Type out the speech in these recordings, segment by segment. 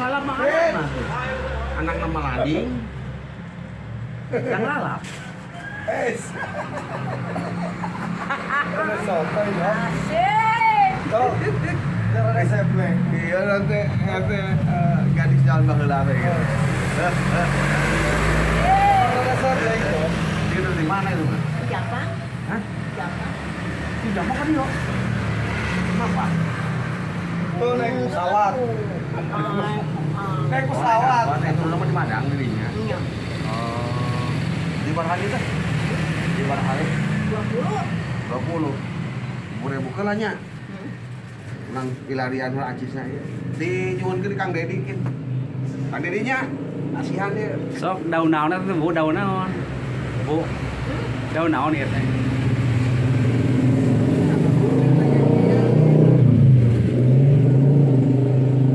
Lalap mah anakna. Anakna mah lading. Yang lalap. Es. Ada soto ya. Asik. Tuh. Cara resepnya. Iya nanti nanti gadis jalan baheula teh gitu. Cara resepnya itu. Itu di mana itu, Mas? Siapa? Hah? Siapa? Di Jamak kan yo. Kenapa? Tuh naik pesawat. Naik pesawat. Oh, naik turun di Madang dirinya. Iya. Oh. Di mana teh? Di mana hari? 20. 20. 10 ribu ke nya. Nang ilarian lah acisna ieu. Dinyuhunkeun Kang Dedi kin. Kang Dedi nya asihan ieu. Sok daun naon eta, Bu, daun naon? Bu. Daun naon ieu teh?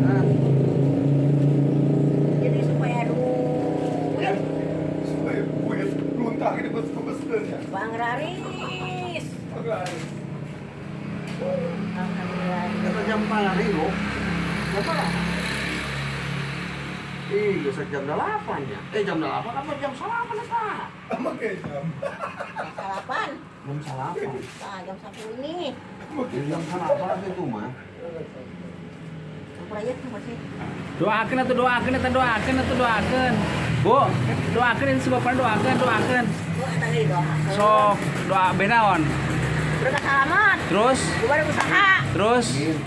Nah, Jadi supaya duit. Supaya duit runtah ini bes-beskeun ya. Bang Raris. Alhamdulillah. Kata jam pari lo. Berapa lah? Ih, geus jam 8 ya. Eh, jam 8 apa jam 9 eta? Sama kayak jam. Jam salapan. Jam 9. Nah, jam 1 ini. Jam 9 itu mah. Campur aja campur sih. Doakeun atuh, doakeun atuh, doakeun atuh, doakeun. Bu, doakeun ini sebabna, doakeun, doakeun. Gua tadi doa. Sok doa benaon. Berkah salamat. Terus, Gua ada usaha. terus,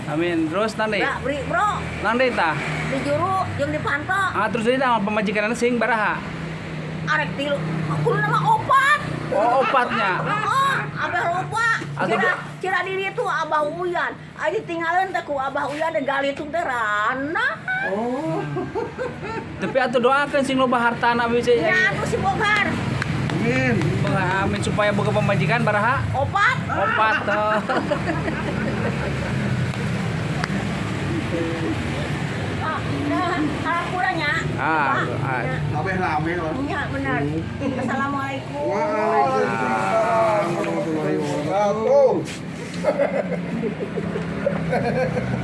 amin. Terus nanti, Bra, beri bro. nanti tah. Di juru jeung dipanto. Ah, terus jadi nama pamajikanna sing baraha. Arek tilu. Kudu nama opat. Oh, opatnya. Oh, abah lupa. Atau Cira, cira diri itu Abah Uyan. Aja tinggalin teh ku Abah Uyan dan galitung teh rana. Oh. Tapi atuh doakeun sing loba hartana bisa. Ya atuh si Bogar. Amin. Amin supaya boga pamajikan baraha. Opat. Opat tuh. Ah, nah, hampuranya. Ah, ah. Kabeh rame lah. Iya benar. Assalamualaikum. Waalaikumsalam warahmatullahi wabarakatuh. Wabarakatuh.